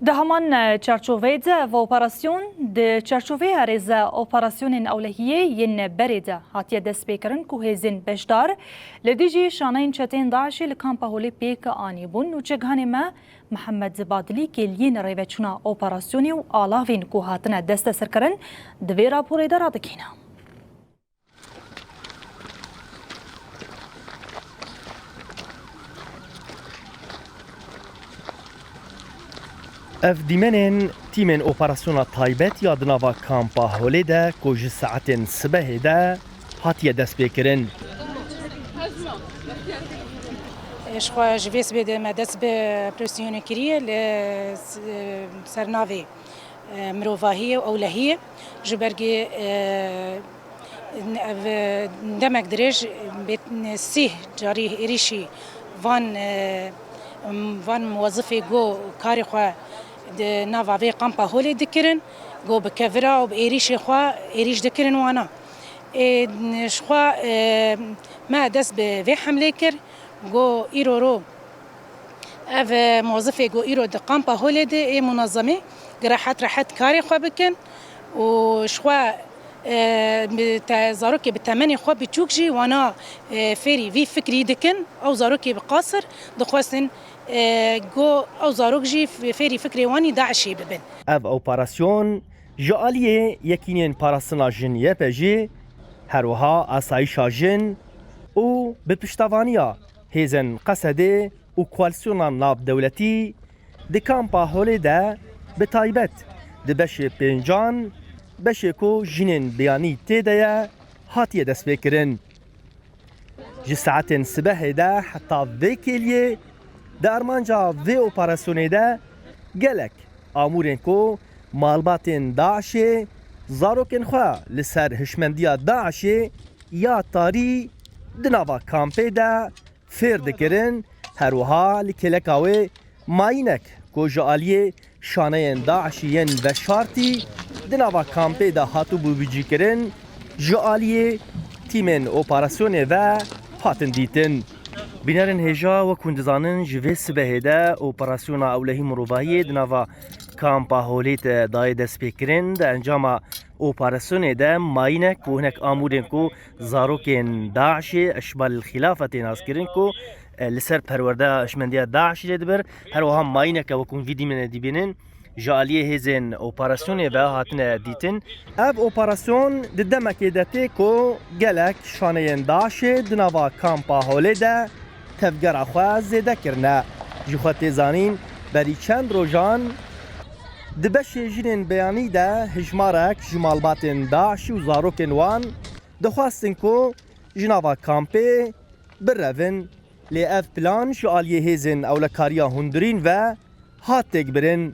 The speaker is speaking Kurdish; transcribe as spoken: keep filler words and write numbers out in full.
Di heman çarçoveyê de ev operasyon di çarçoveyê herêza operasyonên ewlehiyê yên berê de hatiye destpêkirin ku hêzên beşdar li dijî şaneyên çeteyên DAIŞê li Kampa Holê pêk anîbûn û çekhanê me Mihemed Badilî kêliyên rêveçûna operasyonê û alavên ku hatine desteserkirin di vê raporê de radikîne. Ev dîmenên tîmên operasyona taybet ya di nava Kampa Holê de ku ji saetên sibehê de hatiye destpêkirin. Ji xwe ji vê sibê de me dest bi operasyonê kiriye li s-, sernavê, e, mirovahiyê û ewlehiyê. Ji ber ku, e, ev demek dirêj bê sîh carî êrîşî van, e, van muwezifê ku karê xwe di nava vê Kampa Holê dikirin, ku bi kevira û bi êrîşê xwe êrîş dikirin wana. Ê, ji xwe, e, me dest bi vê hemlê kir, ku îro ro ev, e, mozifê ku îro di Kampa Holê de ê munezemê, ku rehet rehet karê xwe bikin û ji xwe, e, bi te-, zarokê bi temenê xwe biçûk jî wana, e, fêrî vî fikrî dikin. Ew zarokê bi qasir dixwestin, e, ku ew zarok jî f-, fêrî fikrê wan î DAIŞê bibin. Ev operasyon ji aliyê Yekînên Parastina Jin, Y P J, her wiha Asayîşa Jin û bi piştevaniya hêzên Qesedê û koalîsyona navdewletî di Kampa Holê de bi taybet di beşê pêncan, beşê ku jinên biyanî tê de ye, hatiye destpêkirin. Ji saetên sibehê de heta vê kêliyê di armanca vê operasyonê de gelek amûrên ku malbatên DAIŞê zarokên xwe li ser hişmendiya DAIŞê ya tarî di nava kampê de fêr dikirin, her wiha li kêleka wê mayînek ku ji aliyê şaneyên DAIŞî yên veşartî di nava kampê de hatibû bicîkirin, ji aliyê tîmên operasyonê ve hatin dîtin. Bînerên hêja, wek hûn dizanin, ji vê sibehê de operasyona ewlehî mirovahiyê di nava Kampa Holê de daye destpêkirin. Di encama operasyonê de mayînek û hinek amûrên ku zarokên DAIŞê, Eşbal Xilafe tê naskirin ku, e, li ser perwerdeya hişmendiya DAIŞê lê dibir. Her wiha mayîneke wekû vî dîmenê dibînin ji aliyê hêzên operasyonê ve hatine dîtin. Ev operasyon di demekê de tê ku gelek şaneyên DAIŞê di nava Kampa Holê de tevgera xwe zêde kirine. Ji xwe tê zanîn, berî çend rojan di beşê jinên beyanî de hijmarek ji malbatên DAIŞ û zarokên wan dixwestin ku ji nava kampê birevin, lê ev plan ji aliyê hêzên ewlekariya hundirîn ve hat têkbirin.